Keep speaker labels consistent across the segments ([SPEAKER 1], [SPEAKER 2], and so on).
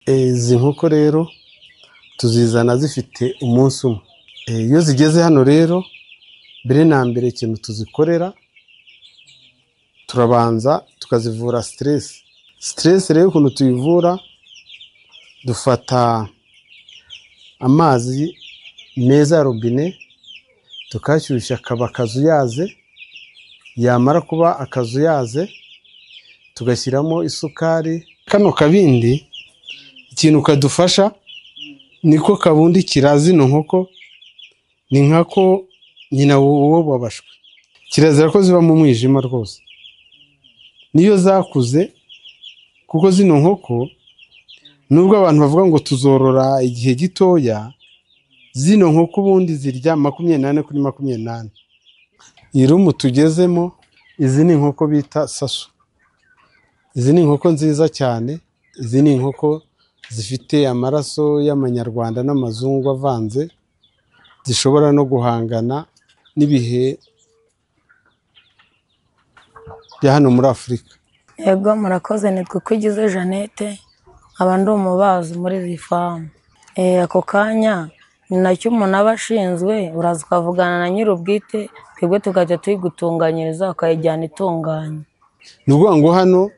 [SPEAKER 1] Izi nkoko rero tuzizana zifite umunsi umwe. Iyo zigeze hano rero, mbere na mbere ikintu tuzikorera, turabanza tukazivura stress. Stress rero ukuntu tuyivura, dufata amazi meza ya robine tukashyushya akaba akazuyaze, yamara kuba akazuyaze tugashyiramo isukari. Kano kabindi ikintu kadufasha niko kabundikira zino nkoko, ni nkako nyina wo babashwe. Kirazira ko ziba mu mwijima rwose, niyo zakuze, kuko zino nkoko nubwo abantu bavuga ngo tuzorora igihe gitoya, zino nkoko ubundi zirya 24 kuri 24. Iyi rumu tugezemo, izi ni inkoko bita saso. Izi ni inkoko nziza cyane, izi ni inkoko zifite amaraso y'amanyarwanda n'amazungu avanze, zishobora no guhangana n'ibihe bya hano muri Afurika.
[SPEAKER 2] Yego murakoze, nitwa Ukwigize Jeannette, nkaba ndi umubazi muri iyi famu. Ako kanya ni nacyo umuntu aba ashinzwe, uraza ukavugana na nyir'ubwite, twebwe tukajya tuyigutunganyiriza ukayijyana itunganye.
[SPEAKER 1] Ni ukuvuga ngo hano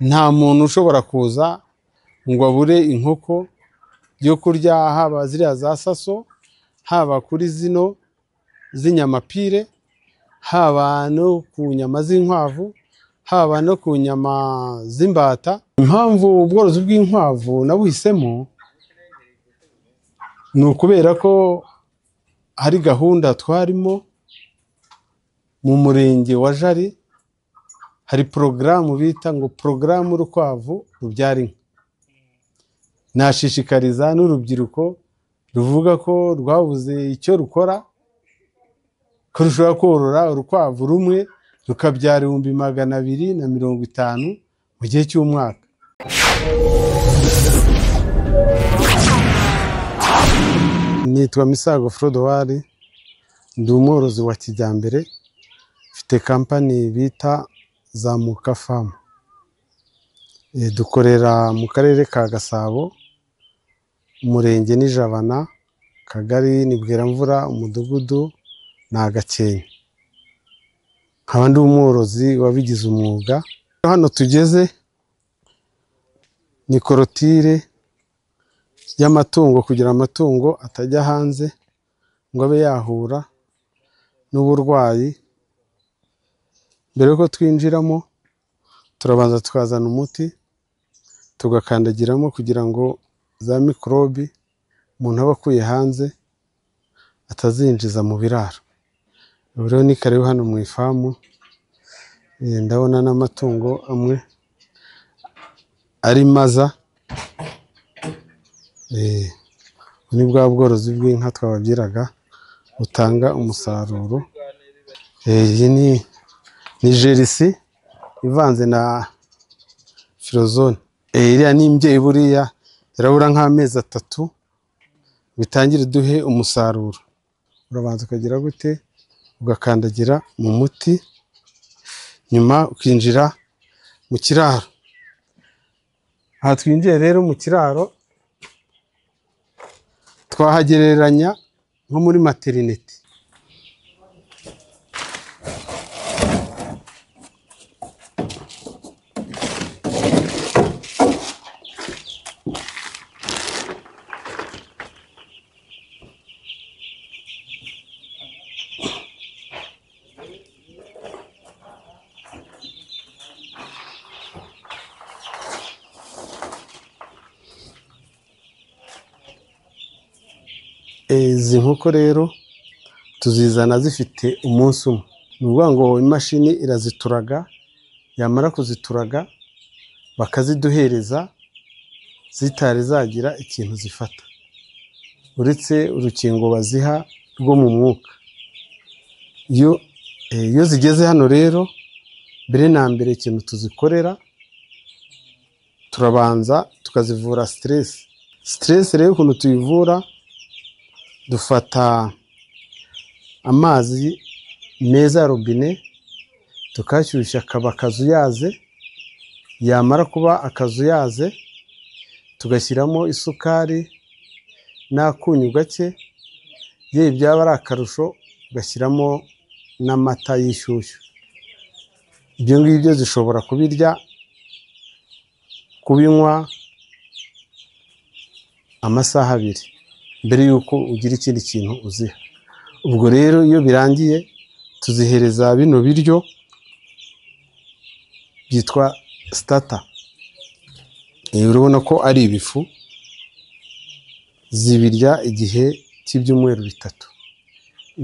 [SPEAKER 1] nta muntu ushobora kuza ngo abure inkoko yo kurya, haba ziriya za saso, haba kuri zino z'inyamapire, haba no ku nyama z'inkwavu, haba no ku nyama z'imbata. Impamvu ubworozi bw'inkwavu nabuhisemo ni ukubera ko hari gahunda twarimo mu murenge wa Jari, hari porogaramu bita ngo porogaramu urukwavu rubyara inka. Nashishikariza n'urubyiruko ruvuga ko rwabuze icyo rukora, ko rushobora korora urukwavu rumwe rukabyara 250,000 mu gihe cy'umwaka. Nitwa Misago Frodowari, ndi umworozi wa kijyambere, mfite kampani bita Zamuka Farm. Dukorera mu karere ka Gasabo, umurenge ni Jabana, kagari ni Bweramvura, umudugudu ni Agakenke. Nkaba ndi umworozi wabigize umwuga. Hano tugeze ni korotire y'amatungo, kugira amatungo atajya hanze ngo abe yahura n'uburwayi. Mbere yuko twinjiramo turabanza tukazana umuti tugakandagiramo kugira ngo za mikorobi umuntu aba akuye hanze atazinjiza mu biraro. Ubu rero ni karibu hano mu ifamu, ndabona n'amatungo amwe ari maza. Ni bwa bworozi bw'inka twababwiraga butanga umusaruro. Iyi ni jerisi ivanze na filozone. Iriya ni imbyeyi, buriya irabura nk'amezi 3 bitangire duhe umusaruro. Urabanza ukagira gute, ugakandagira mu muti, nyuma ukinjira mu kiraro. Aha twinjiye rero mu kiraro twahagereranya nko muri materinete. Izi nkoko rero tuzizana zifite umunsi umwe. Ni ukuvuga ngo imashini irazituraga, yamara kuzituraga bakaziduhereza zitari zagira ikintu zifata, uretse urukingo baziha rwo mu mwuka. Iyo zigeze hano rero, mbere na mbere ikintu tuzikorera, turabanza tukazivura stress. Stress rero ukuntu tuyivura, dufata amazi meza ya robine tukashyushya akaba akazuyaze, yamara kuba akazuyaze tugashyiramo isukari n'akunyu gake, yewe byaba ari akarusho ugashyiramo n'amata y'ishyushyu. Ibyo ngibyo zishobora kubirya, kubinywa amasaha 2 mbere y'uko ugira ikindi kintu uziha. Ubwo rero iyo birangiye tuzihereza bino biryo byitwa starter. Urabona ko ari ibifu, zibirya igihe cy'ibyumweru 3,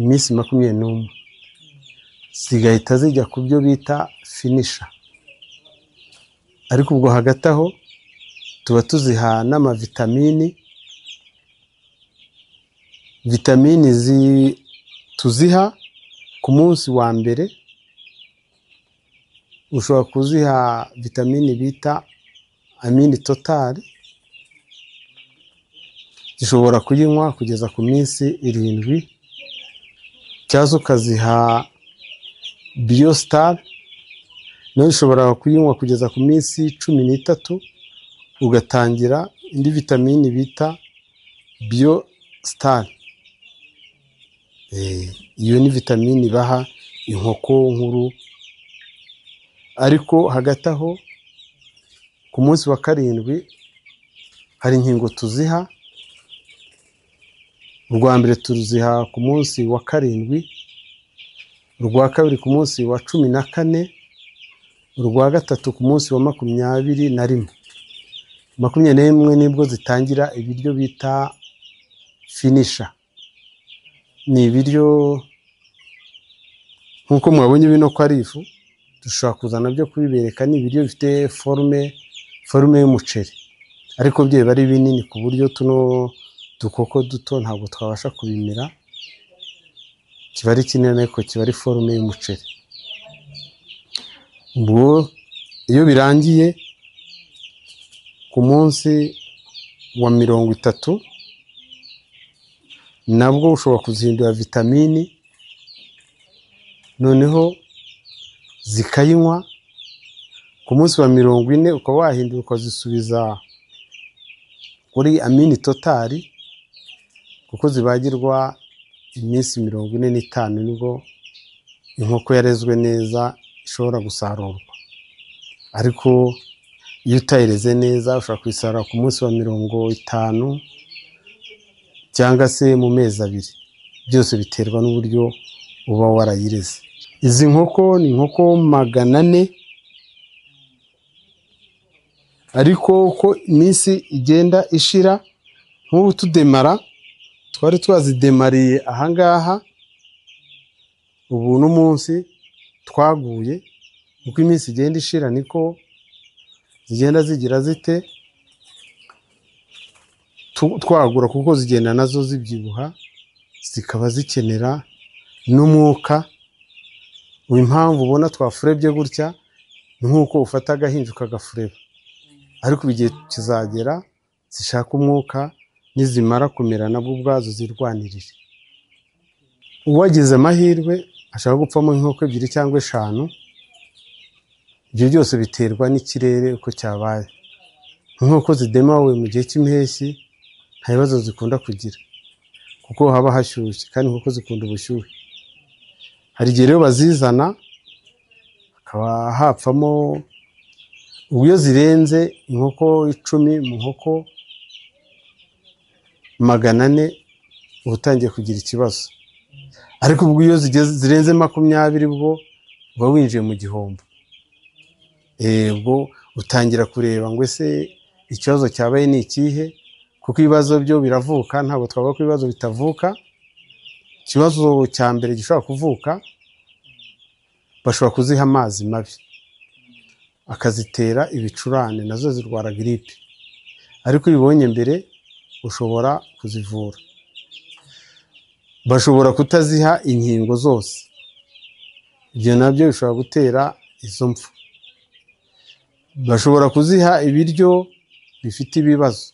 [SPEAKER 1] iminsi 21, zigahita zijya ku byo bita finisher. Ariko ubwo hagati aho tuba tuziha n'amavitamini. Vitamini tuziha ku munsi wa mbere, ushobora kuziha vitamini bita amini totali, zishobora kuyinywa kugeza ku minsi 7, cyangwa ukaziha biostar nayo ushobora kuyinywa kugeza ku minsi 13, ugatangira indi vitamini bita biostar. Iyo ni vitamini baha inkoko nkuru. Ariko hagati aho ku munsi wa 7 hari inkingo tuziha. Urwa mbere tuziha ku munsi wa 7, urwa kabiri ku munsi wa 14, urwa gatatu ku munsi wa 21. 21 nibwo zitangira ibiryo bita finisher. Ni ibiryo nkuko mwabonye bino ko ari ifu, dushobora kuzana byo kubibereka. Ni ibiryo bifite forume y'umuceri, ariko byo biba ari binini ku buryo tuno dukoko duto ntabwo twabasha kubimira. Kiba ari kinini ariko kiba ari forume y'umuceri. Ubwo iyo birangiye ku munsi wa 30 nabwo ushobora kuzihindura vitamini, noneho zikayinywa. Ku munsi wa 40 ukaba wahindura ukazisubiza kuri amini totali, kuko zibagirwa iminsi 45 nibwo inkoko yarezwe neza ishobora gusarurwa. Ariko iyo utayireze neza ushobora kuyisarura ku munsi wa 50 cyangwa se mu mezi 2, byose biterwa n'uburyo uba warayireze. Izi nkoko ni inkoko 400, ariko uko iminsi igenda ishira, nk'ubu tudemara twari twazidemariye ahangaha, ubu n'umunsi twaguye. Uko iminsi igenda ishira niko zigenda zigira zite twagura, kuko zigenda nazo zibyibuha, zikaba zikenera n'umwuka. Impamvu ubona twafurebye gutya ni nk'uko ufata agahinja ukagafureba, ariko igihe kizagera zishaka umwuka, nizimara kumera nabwo ubwazo zirwanirire. Uwagize amahirwe ashaka gupfamo inkoko 2 cyangwa 5, ibyo byose biterwa n'ikirere uko cyabaye. Inkoko zidemawe mu gihe cy'impeshyi nta bibazo zikunda kugira, kuko haba hashyushye, kandi inkoko zikunda ubushyuhe. Hari igihe rero bazizana hakaba hapfamo, iyo zirenze inkoko 10 mu nkoko 400 uba utangiye kugira ikibazo. Ariko ubwo iyo zirenze 20 bwo uba winjiye mu gihombo. Ubwo utangira kureba ngo ese ikibazo cyabaye ni ikihe, kuko ibibazo byo biravuka, ntabwo twavuga ko ibibazo bitavuka. Ikibazo cya mbere gishobora kuvuka, bashobora kuziha amazi mabi akazitera ibicurane, nazo zirwara gripe. Ariko iyo ubibonye mbere ushobora kuzivura. Bashobora kutaziha inkingo zose, ibyo nabyo bishobora gutera izo mpfu. Bashobora kuziha ibiryo bifite ibibazo,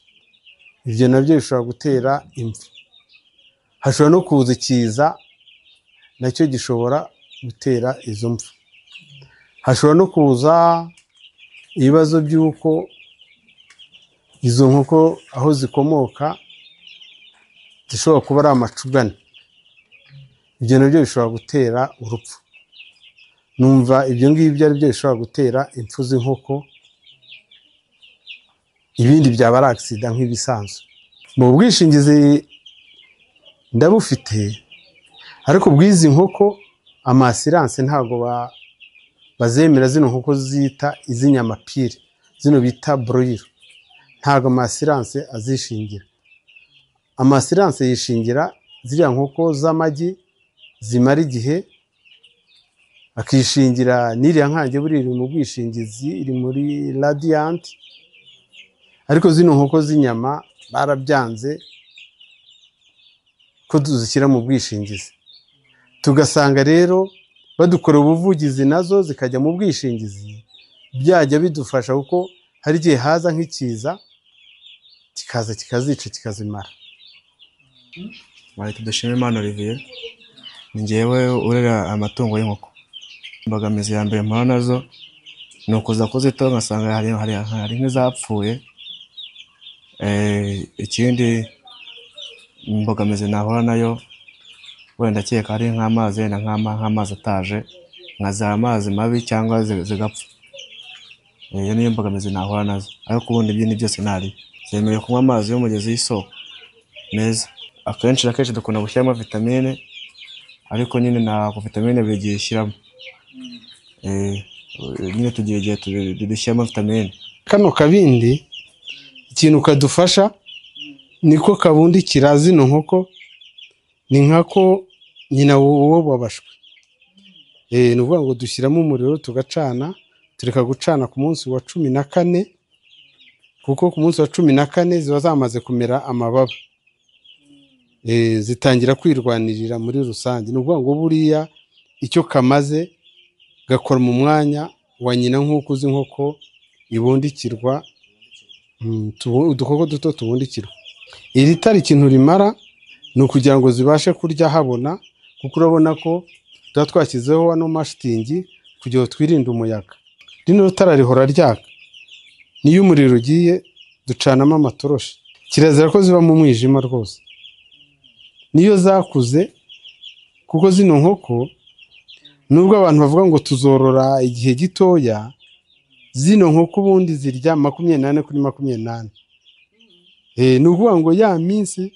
[SPEAKER 1] ibyo nabyo bishobora gutera impfu. Hashobora no kuza ikiza nacyo gishobora gutera izo mpfu. Hashobora no kuza ibibazo by'uko Izo nkoko aho zikomoka zishobora kuba ari amacugane, ibyo nabyo bishobora gutera urupfu. Numva ibyo ngibyo ari byo bishobora gutera impfu z'inkoko, ibindi byaba ari agisida nk'ibisanzwe. Mu bwishingizi ndabufite, ariko bw'izi nkoko amasiranse ntabwo bazemera. Zino nkoko zita iz'inyamapire, zino bita broiler, ntabwo amasiranse azishingira. Amasiranse yishingira ziriya nkoko z'amagi zimara igihe, akishingira n'iriya nkange buriya iri mu bwishingizi, iri muri Radiant. Ariko zino nkoko z'inyama barabyanze ko tuzishyira mu bwishingizi. Tugasanga rero badukora ubuvugizi nazo zikajya mu bwishingizi, byajya bidufasha, kuko hari igihe haza nk'ikiza kikaza kikazica kikazimara.
[SPEAKER 3] Bahita Dushimimana Olivier, ni njyewe urera amatungo y'inkoko. Imbogamizi ya mbere mpura nazo ni ukuza kuzitaho ngasanga hari nk'izapfuye. Ikindi imbogamizi nahura nayo wenda keka ari nk'amazi, wenda nk'amazi ataje nkaziha amazi mabi cyangwa zigapfa. Iyo niyo mbogamizi nahura nazo, ariko ubundi ibindi byose ntari. Zemerewe kunywa amazi y'umugezi y'isoko meza. Akenshi na kenshi dukunda gushyiramo vitamine, ariko nyine ntabwo vitamine buri gihe ishyiramo. Nyine tugira igihe dushyiramo vitamine.
[SPEAKER 1] Kano kabindi ikintu kadufasha niko kabundikira zino nkoko, ni nkako nyina wo babashwe. Ni ukuvuga ngo dushyiramo umuriro tugacana, tureka gucana ku munsi wa 14, kuko ku munsi wa 14 ziba zamaze kumera amababa. Zitangira kwirwanirira muri rusange. Ni ukuvuga ngo buriya icyo kamaze gakora mu mwanya wa nyina, nk'uko uzi inkoko ibundikirwa, udukoko duto tubundikirwa. Iri tara ikintu rimara ni ukugira ngo zibashe kurya habona, kuko urabona ko tuba twashyizeho ano mashitingi kugira ngo twirinde umuyaga. Rino tara rihora ryaka, niyo umuriro ugiye ducanamo amatoroshi. Kirazira ko ziba mu mwijima rwose, niyo zakuze, kuko zino nkoko nubwo abantu bavuga ngo tuzorora igihe gitoya, zino nkoko ubundi zirya 24 kuri 24. Ni ukuvuga ngo ya minsi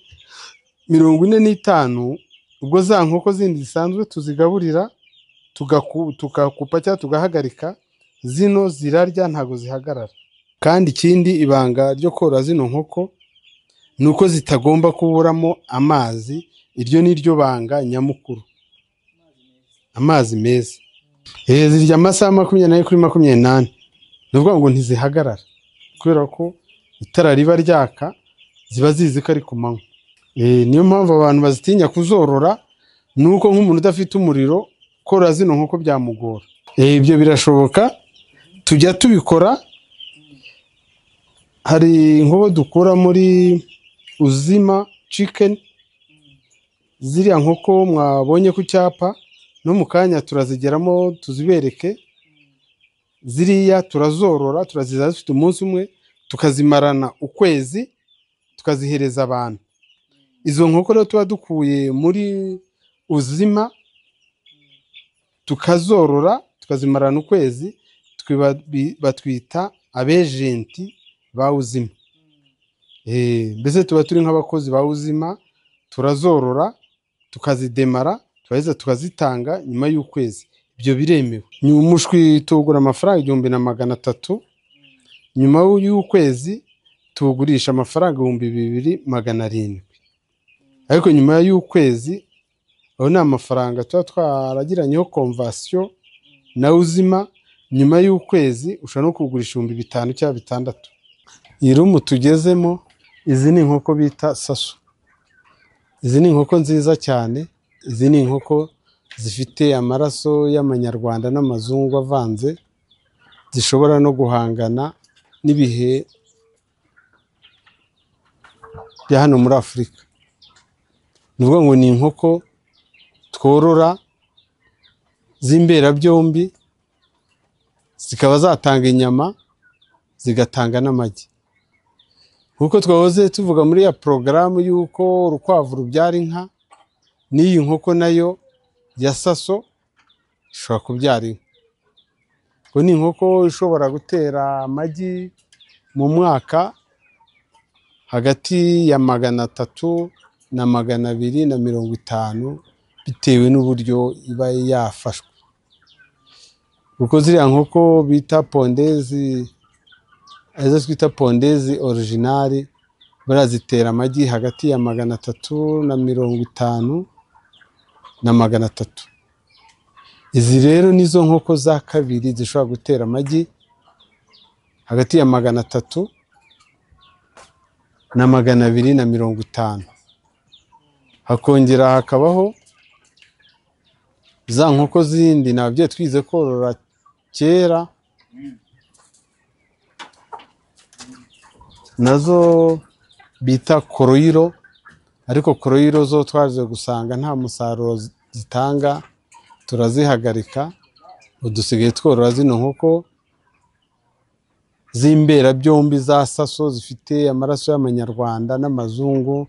[SPEAKER 1] 45 ubwo za nkoko zindi zisanzwe tuzigaburira tugakupa cyangwa tugahagarika, zino zirarya ntabwo zihagarara. Kandi ikindi ibanga ryo korora zino nkoko ni uko zitagomba kuburamo amazi, iryo ni ryo banga nyamukuru, amazi meza. Zirya amasaha 24 kuri 24, ni ukuvuga ngo ntizihagarara kubera ko itara riba ryaka, ziba zizi ko ari ku manywa. Niyo mpamvu abantu bazitinya kuzorora, ni uko nk'umuntu udafite umuriro korora zino nkoko byamugora. Ibyo birashoboka, tujya tubikora. Hari inkoko dukura muri Uzima Chicken, ziriya nkoko mwabonye ku cyapa, no mu kanya turazigeramo tuzibereke. Ziriya turazorora, turaziza zifite umunsi umwe, tukazimarana ukwezi, tukazihereza abantu. Izo nkoko rero tuba dukuye muri Uzima, tukazorora tukazimarana ukwezi, batwita abejenti ba Uzima. Mbese tuba turi nk'abakozi ba Uzima, turazorora tukazidemara, turaheza tukazitanga nyuma y'ukwezi. Ibyo biremewe. Umushwi tuwugura amafaranga 1300, nyuma y'ukwezi tuwugurisha amafaranga 2700. Ariko nyuma y'ukwezi aho ni amafaranga tuba twaragiranyeho konvasiyo na Uzima, nyuma y'ukwezi ushobora no kugurisha 5000 cyangwa 6000. Iyi rumu tugezemo, izi ni inkoko bita saso. Izi ni inkoko nziza cyane, izi ni inkoko zifite amaraso y'amanyarwanda n'amazungu avanze, zishobora no guhangana n'ibihe bya hano muri Afurika. Ni ukuvuga ngo ni inkoko tworora z'imberabyombi, zikaba zatanga inyama, zigatanga n'amagi. Nkuko twahoze tuvuga muri ya porogaramu y'uko urukwavu rubyara inka, n'iyi nkoko nayo ya Saso ishobora kubyara inka. Ubwo ni inkoko ishobora gutera amagi mu mwaka hagati ya 300 na 250 bitewe n'uburyo iba yafashwe. Kuko ziriya nkoko bita pondezi, izo twita pondezi originali, barazitera amagi hagati ya 350 na 300. Izi rero nizo nkoko za kabiri zishobora gutera amagi hagati ya 300 na 250. Hakongera hakabaho za nkoko zindi nabyo twize korora kera, nazo bita koroyiro, ariko koroyiro zo twaje gusanga nta musaruro zitanga, turazihagarika. Udusigaye tworora zino nkoko z'imberabyombi za Saso zifite amaraso y'amanyarwanda n'amazungu,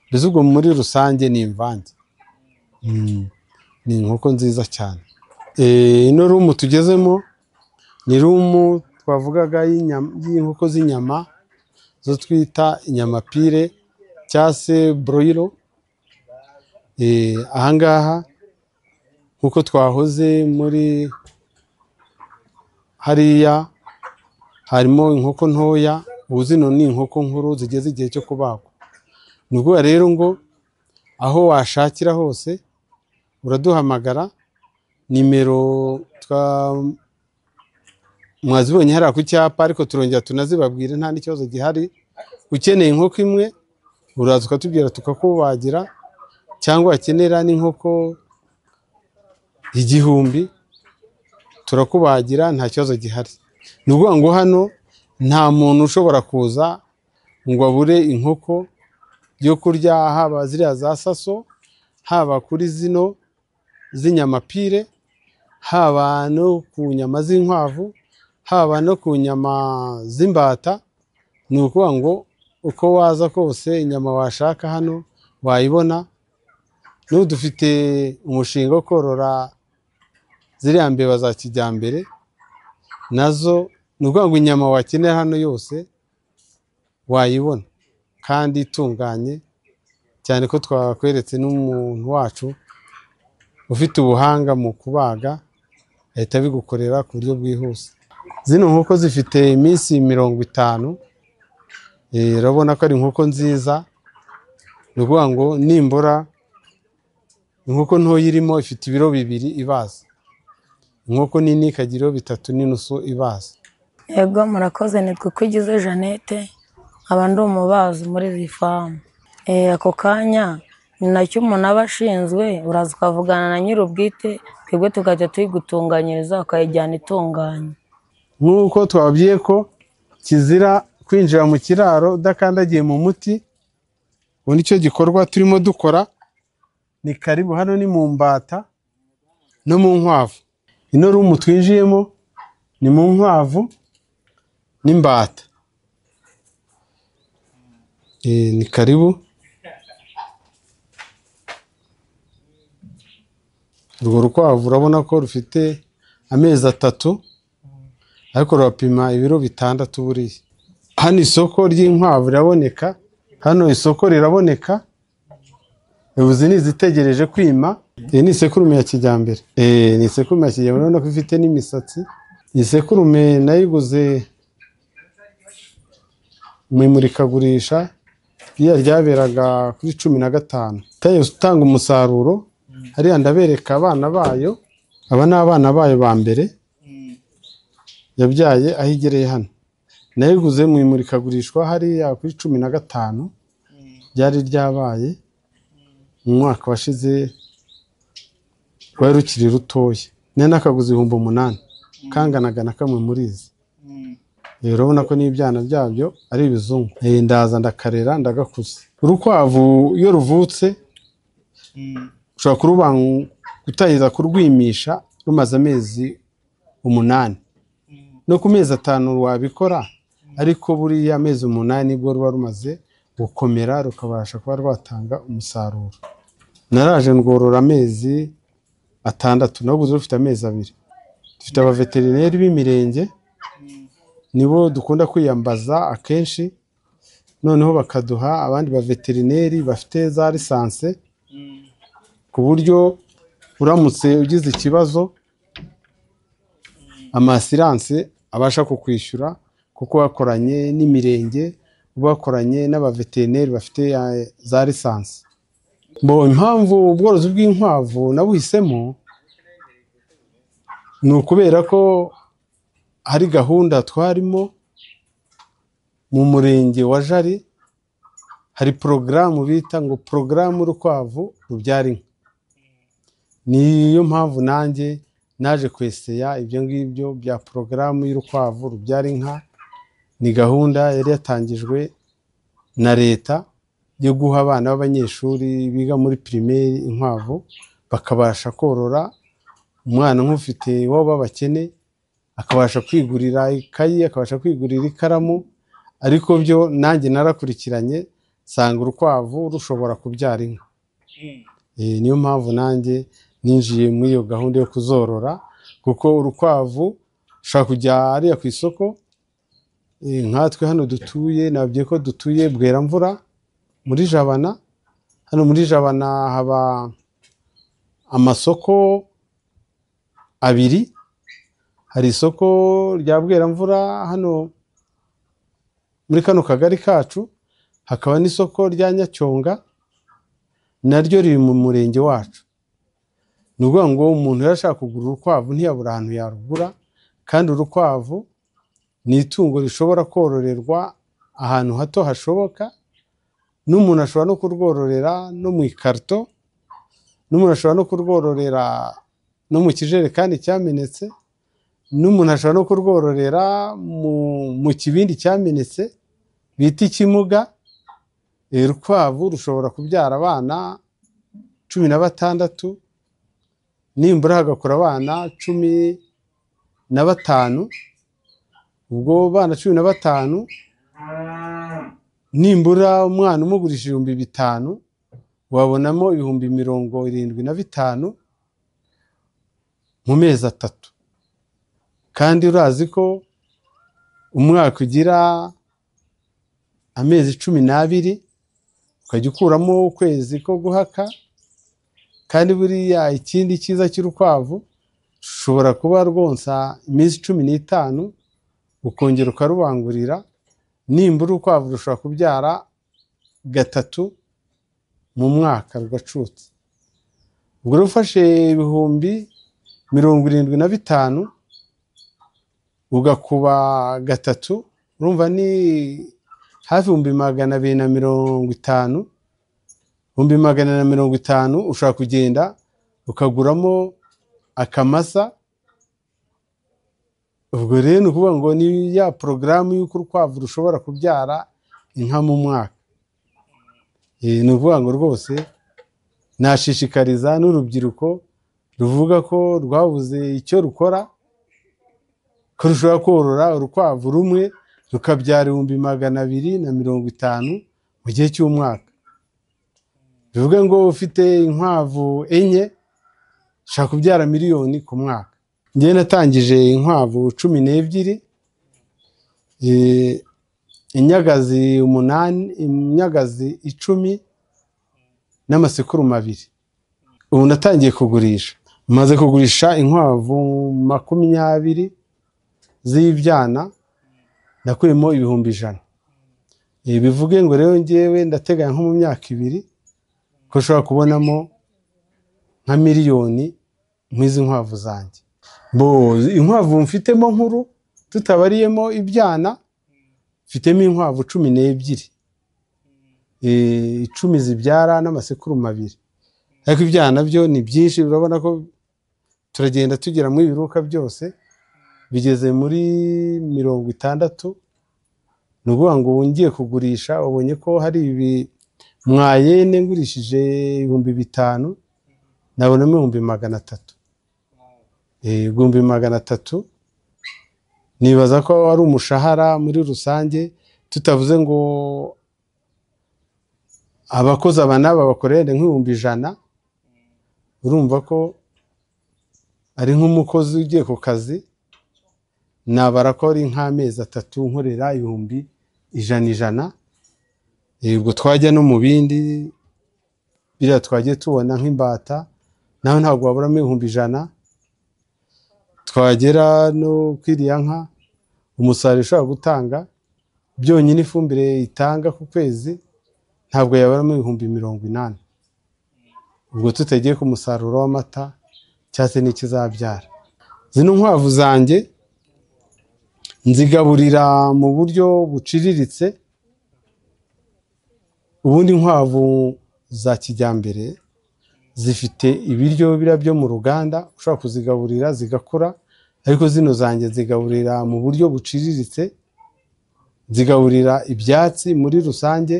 [SPEAKER 1] mbese ubwo muri rusange ni imvange. Ni inkoko nziza cyane. Ino rumu tugezemo ni rumu twavugaga y'inkoko z'inyama, zo twita inyama pire cyangwa se broilo. Ahangaha nkuko twahoze muri hariya harimo inkoko ntoya, ubu zino ni inkoko nkuru zigeze igihe cyo kubagwa. Ni ukuvuga rero ngo aho washakira hose uraduhamagara, nimero mwazibonye hariya ku cyapa, ariko turongera tunazibabwire nta n'ikibazo gihari. Ukeneye inkoko imwe uraza ukatubwira tukakubagira, cyangwa wakenera n'inkoko 1000 turakubagira nta kibazo gihari. Ni ukuvuga ngo hano nta muntu ushobora kuza ngo abure inkoko yo kurya, haba ziriya za Saso, haba kuri zino z'inyama pire, haba no ku nyama z'inkwavu, haba no ku nyama z'imbata. Ni ukuvuga ngo uko waza kose inyama washaka hano wayibona. N'ubu dufite umushinga wo korora ziriya mbeba za kijyambere, nazo ni ukuvuga ngo inyama wakenera hano yose wayibona kandi itunganye, cyane ko twakweretse n'umuntu wacu ufite ubuhanga mu kubaga ahita abigukorera ku buryo bwihuse. Zino nkoko zifite iminsi 50, urabona ko ari inkoko nziza. Ni ukuvuga ngo nimbura inkoko ntoya irimo ifite ibiro 2 ibaze, inkoko nini ikagira ibiro 3.5 ibaze.
[SPEAKER 2] Yego murakoze, nitwa Ukwigize Jeannette, nkaba ndi umubazi muri iyi famu. Ako kanya ni nacyo umuntu aba ashinzwe, uraza ukavugana na nyir'ubwite, twebwe tukajya tuyigutunganyiriza ukayijyana itunganye.
[SPEAKER 1] Nk'uko twababwiye ko kizira kwinjira mu kiraro udakandagiye mu muti, ubu nicyo gikorwa turimo dukora. Ni karibu, hano ni mu mbata no mu nkwavu. Ino rumu twinjiyemo ni mu nkwavu n'imbata. Ni karibu. Urwo rukwavu urabona ko rufite amezi 3, ariko rurapima ibiro 6 buriya. Hano isoko ry'inkwavu riraboneka, hano isoko riraboneka. Ubu ni izitegereje kwima. Iyi ni isekurume ya kijyambere. Ni isekurume ya kijyambere, urabona ko ifite n'imisatsi. Iyi sekurume nayiguze mu imurikagurisha ririya ryaberaga kuri 15. Itanga umusaruro. Hariya ndabereka abana bayo, aba ni abana bayo ba mbere yabyaye aho igereye hano. Nayiguze mu imurikagurishwa hariya kuri 15, ryari ryabaye mu mwaka washize, rwari rukiri rutoya. Nari nakaguze 8000, kanganaga na kamwe muri izi. Urabona ko n'ibyana byabyo ari ibizungu. Ndaza ndakarera ndagakuza. Urukwavu iyo ruvutse ushobora gutangiza kurwimisha rumaze amezi 8, no ku mezi 5 wabikora, Ariko buriya amezi 8 bwo ruba rumaze gukomera, rukabasha kuba rwatanga umusaruro. Naraje ndworora amezi 6, naguze rufite amezi 2. Dufite abaveterineri b'imirenge, nibo dukunda kwiyambaza akenshi, noneho bakaduha abandi baveterineri bafite za lisanse, ku buryo uramutse ugize ikibazo amasiranse abasha kukwishyura, kuko bakoranye n'imirenge, bakoranye n'abaveterineri bafite za lisanse. Bo impamvu ubworozi bw'inkwavu nabuhisemo ni ukubera ko hari gahunda twarimo mu murenge wa Jari, hari porogaramu bita ngo porogaramu urukwavu rubyara inka. Niyo mpamvu nanjye naje kweseya ibyo ngibyo bya porogaramu y'urukwavu rubyara inka. Ni gahunda yari yatangijwe na leta yo guha abana b'abanyeshuri biga muri primaire inkwavu, bakabasha korora. Umwana nk'ufite iwabo b'abakene akabasha kwigurira ikayi, akabasha kwigurira ikaramu. Ariko byo nanjye narakurikiranye nsanga urukwavu rushobora kubyara inka. Niyo mpamvu nanjye ninjiye muri iyo gahunda yo kuzorora, kuko urukwavu ushobora kujya hariya ku isoko. Nkatwe hano dutuye, nababwiye ko dutuye Bweramvura muri Jabana. Hano muri Jabana haba amasoko 2, hari isoko rya Bweramvura hano muri kano kagari kacu, hakaba n'isoko rya Nyacyonga naryo riri mu murenge wacu. Ni ukuvuga ngo umuntu yarashaka kugura urukwavu ntiyabura ahantu yarugura, kandi urukwavu ni itungo rishobora kororerwa ahantu hato hashoboka, n'umuntu ashobora no kurwororera no mu ikarito, n'umuntu ashobora no kurwororera no mu kijerekani cyamenetse, n'umuntu ashobora no kurwororera mu kibindi cyamenetse bita ikimuga. Urukwavu rushobora kubyara abana 16, nimbura hagakura abana 15. Ubwo bana 15, nimbura umwana umugurisha 5000, wabonamo 75,000 mu mezi 3. Kandi urazi ko umwaka ugira amezi 12, ukajya ukuramo ukwezi ko guhaka. Kandi buriya ikindi cyiza cy'urukwavu, ushobora kuba rwonsa iminsi 15 ukongera ukarubangurira. Nimbura urukwavu rushobora kubyara 3 mu mwaka rugacutse. Ubwo rufashe 75,000 ugakuba 3, urumva ni hafi 250,000. 250,000 ushobora kugenda ukaguramo akamasa. Ubwo rero ni ukuvuga ngo ni ya porogaramu y'uko urukwavu rushobora kubyara inka mu mwaka. Ni ukuvuga ngo rwose nashishikariza n'urubyiruko ruvuga ko rwabuze icyo rukora, ko rushobora korora urukwavu rumwe rukabyara 250,000 mu gihe cy'umwaka. Bivuge ngo ufite inkwavu 4 ushobora kubyara 1,000,000 ku mwaka. Njye natangije inkwavu 12, inyagazi 8, inyagazi 10 n'amasekurume 2. Ubu natangiye kugurisha, maze kugurisha inkwavu 20 z'ibyana, nakuyemo 100,000. Bivuge ngo rero njyewe ndateganya nko mu myaka 2 ko ushobora kubonamo nka 1,000,000 nk'izi nkwavu zanjye. Bo inkwavu mfitemo nkuru tutabariyemo ibyana, mfitemo inkwavu 12, 10 zibyara n'amasekurume 2. Ariko ibyana byo ni byinshi, urabona ko turagenda tugera muri ibiruka byose bigeze muri 60. Ni ukuvuga ngo ubu ngiye kugurisha, ubonye ko hari ibi mwayene ngurishije 5000, nabonamo 300,000. 300,000 Nibaza ko ari umushahara muri rusange, tutavuze ngo abakozi aba n'aba bakorera nk'ibihumbi 100, urumva ko ari nk'umukozi ugiye ku kazi, nabara ko ari nk'amezi 3 nkorera 100,000 100. Ubwo twajya no mu bindi biriya twagiye tubona nk'imbata, naho ntabwo waburamo 100,000. Twagera no kwiriya nka, umusaruro ushobora gutanga byonyine ifumbire itanga ku kwezi ntabwo yaburamo 80,000. Ubwo tutagiye ku musaruro w'amata cyangwa se n'ikizabyara. Zino nkwavu zanjye nzigaburira mu buryo buciriritse. Ubundi inkwavu za kijyambere zifite ibiryo biriya byo mu ruganda, ushobora kuzigaburira zigakura, ariko zino zanjye nzigaburira mu buryo buciriritse, nzigaburira ibyatsi muri rusange,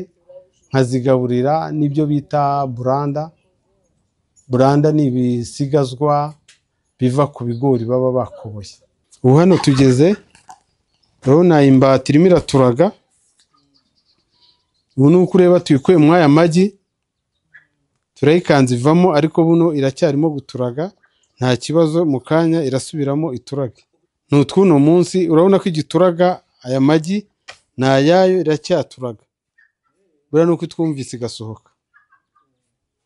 [SPEAKER 1] nkazigaburira n'ibyo bita buranda. Buranda ni ibisigazwa biva ku bigori baba bakoboye. Ubu hano tugeze, urabona imbata irimo iraturaga. Ubu ni uko ureba tuyikuye muri aya magi, turayikanze ivamo, ariko buno iracyarimo guturaga, nta kibazo, mu kanya irasubiramo iturage. Ni utw'uno munsi, urabona ko igituraga aya magi ni ayayo, iracyaturaga. Buriya ni uko itwumvise igasohoka.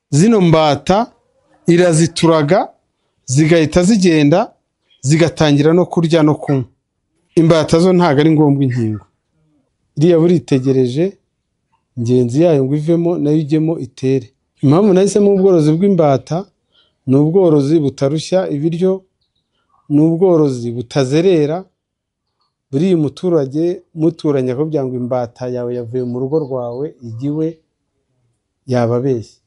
[SPEAKER 1] Zino mbata irazituraga zigahita zigenda zigatangira no kurya no kunywa. Imbata zo ntabwo ari ngombwa inkingo. Iriya buritegereje ingenzi yayo ngo ivemo nayo ijyemo itere. Impamvu nahisemo ubworozi bw'imbata ni ubworozi butarushya ibiryo, ni ubworozi butazerera. Buriya umuturage muturanye akakubwira ngo imbata yawe yavuye mu rugo rwawe ijya iwe, yababeshye.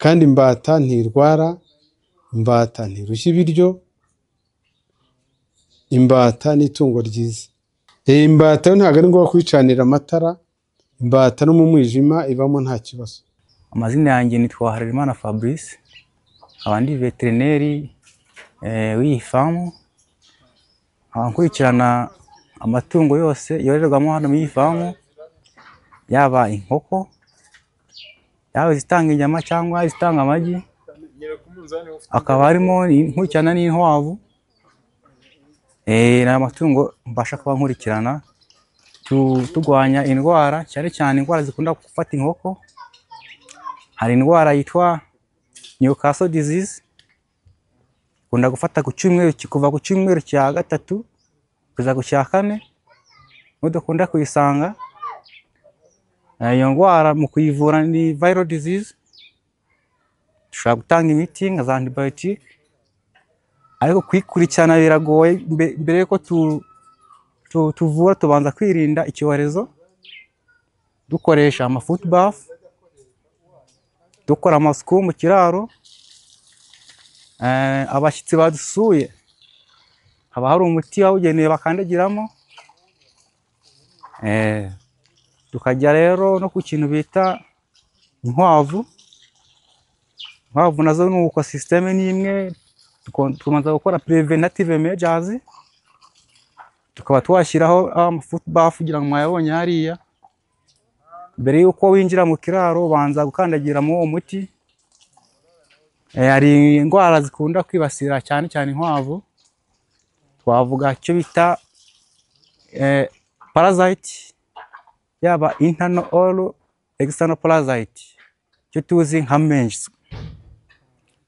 [SPEAKER 1] Kandi imbata ntirwara, imbata ntirushya ibiryo, imbata ni itungo ryiza. Imbata yo ntabwo ari ngombwa kuyicanira amatara, imbata no mu mwijima ibamo nta kibazo.
[SPEAKER 4] Amazina yanjye nitwa Harerimana Fabrice, nkaba ndi veterineri w'iyi famu, nkaba nkurikirana amatungo yose yororerwamo hano muri iyi famu, yaba inkoko, yaba izitanga inyama cyangwa izitanga amagi, hakaba harimo nkurikirana n'inkwavu. Ni amatungo mbasha kuba nkurikirana, turwanya indwara, cyane cyane indwara zikunda gufata inkoko. Hari indwara yitwa Newcastle disease, ikunda gufata ku cyumweru, kuva ku cyumweru cya 3 kugeza ku cya 4, niho dukunda kuyisanga. Iyo ndwara mu kuyivura ni viral disease, dushobora gutanga imiti nka za antibiotic, ariko kuyikurikirana biragoye. Mbere yuko tuvura tubanza kwirinda icyorezo, dukoresha ama foot bath, dukora amasuku mu kiraro. Abashyitsi badusuye haba hari umuti wabugenewe bakandagiramo. Tukajya rero no ku kintu bita inkwavu. Inkwavu nazo ni uko, système ni imwe, tubanza gukora preventive measures, tukaba twashyiraho ama foot bath kugira ngo mwayabonye hariya. Mbere yuko winjira mu kiraro ubanza gukandagiramo uwo muti. Hari indwara zikunda kwibasira cyane cyane inkwavu, twavuga icyo bita parasite, yaba internal or external parasite, icyo tuzi nka mange.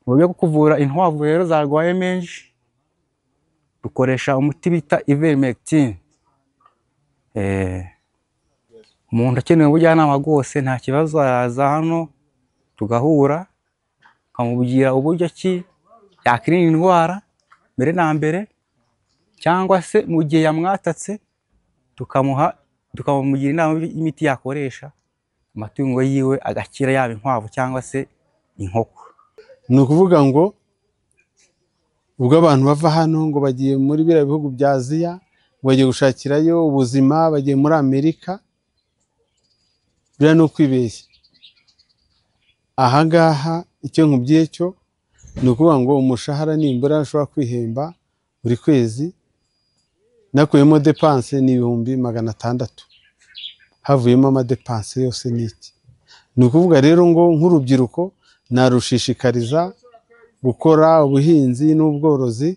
[SPEAKER 4] Mu buryo bwo kuvura inkwavu rero zarwaye mange, dukoresha umuti bita ivermectin. Umuntu akeneye ubujyanama bwose nta kibazo, araza hano tugahura, nkamubwira uburyo ki yakwirinda indwara mbere na mbere, cyangwa se mu gihe yamwatatse tukamugira inama y'imiti yakoresha amatungo yiwe agakira, yaba inkwavu cyangwa se inkoko.
[SPEAKER 1] Ni ukuvuga ngo ubwo abantu bava hano ngo bagiye muri biriya bihugu bya Aziya, ngo bagiye gushakirayo ubuzima, bagiye muri Amerika, biriya ni ukwibeshya. Aha ngaha icyo nkubwiye cyo ni ukuvuga ngo umushahara nimbura nshobora kwihemba buri kwezi Nakuyemo dépenses ni 600,000, havuyemo amadépenses yose. N'iki ni ukuvuga rero ngo nk'urubyiruko narushishikariza gukora ubuhinzi n'ubworozi,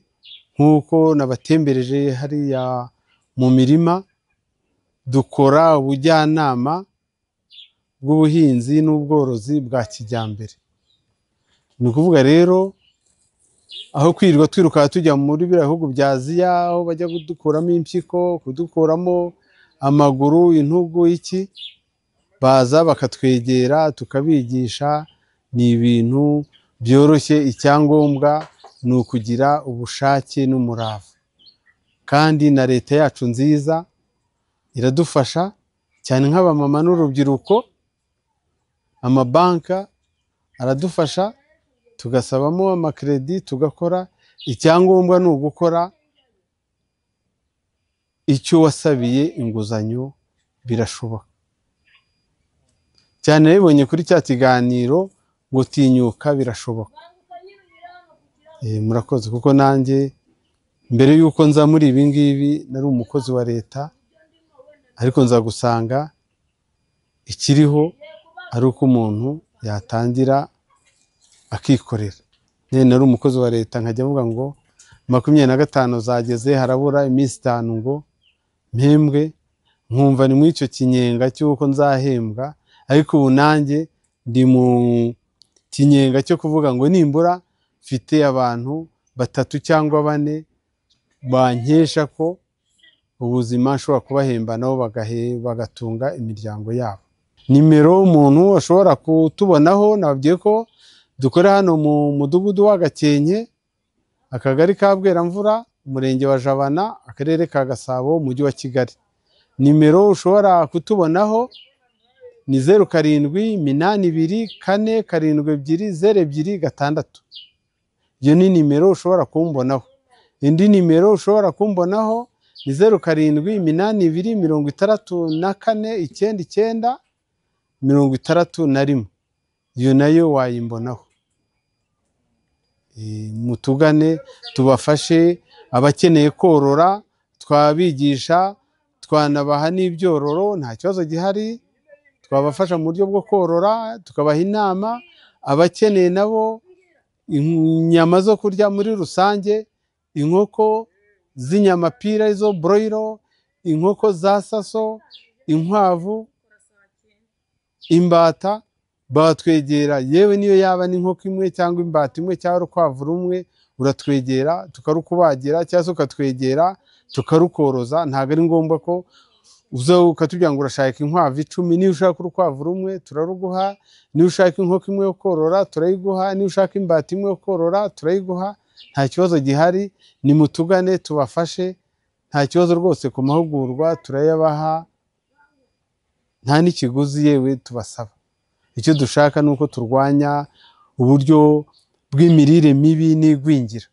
[SPEAKER 1] nk'uko nabatembereje hariya mu mirima. Dukora ubujyanama bw'ubuhinzi n'ubworozi bwa kijyambere. Ni ukuvuga rero, aho kwirirwa twiruka tujya muri biriya bihugu bya Aziya, aho bajya kudukuramo impyiko, kudukuramo amaguru, intugu, iki, baza bakatwegera tukabigisha. Ni ibintu byoroshye, icyangombwa ni ukugira ubushake n'umurava. Kandi na leta yacu nziza iradufasha cyane nk'abamama n'urubyiruko. Amabanka aradufasha, tugasabamo amakredi tugakora. Icyangombwa ni ugukora icyo wasabiye inguzanyo, birashoboka cyane. Nabibonye kuri cya kiganiro ngo "Tinyuka birashoboka". Murakoze, kuko nanjye mbere y'uko nza muri ibi ngibi nari umukozi wa leta, ariko nza gusanga ikiriho ari uko umuntu yatangira akikorera. Nyine nari umukozi wa leta, nkajya mvuga ngo 25 zageze, harabura iminsi 5 ngo mpembwe, nkumva ni muri icyo kinyenga cy'uko nzahembwa. Ariko ubu nanjye ndi mu kinyenga cyo kuvuga ngo nimbura mfite abantu batatu cyangwa bane bankesha ko ubuzima, nshobora kubahemba nabo bagatunga imiryango yabo. Nimero umuntu ashobora kutubonaho, nababwiye ko dukorera hano mu mudugudu wa Gakenke, akagari ka Bweramvura, umurenge wa Jabana, akarere ka Gasabo, umujyi wa Kigali. Nimero ushobora kutubonaho ni 0782472026. Iyo ni nimero ushobora kumbonaho. Indi nimero ushobora kumbonaho ni 0782649961. Iyo nayo wayimbonaho. Mutugane tubafashe. Abakeneye korora twabigisha, twanabaha n'ibyororo, nta kibazo gihari. Twabafasha mu buryo bwo korora, tukabaha inama. Abakeneye nabo inyama zo kurya muri rusange, inkoko z'inyamapira arizo broiler, inkoko za saso, inkwavu, imbata, batwegera. Yewe niyo yaba n'inkoko imwe cyangwa imbata imwe cyangwa urukwavu rumwe, uratwegera tukarukubagira, cyangwa se ukatwegera tukarukoroza. Ntabwo ari ngombwa ko uza ukatubwira ngo urashaka inkwavu 10. Niba ushaka urukwavu rumwe turaruguha, niba ushaka inkoko imwe yo korora turayiguha, niba ushaka imbata imwe yo korora turayiguha. Nta kibazo gihari, nimutugane tubafashe, nta kibazo rwose. Ku mahugurwa turayabaha, nta n'ikiguzi yewe tubasaba. Icyo dushaka ni uko turwanya uburyo bw'imirire mibi n'igwingira.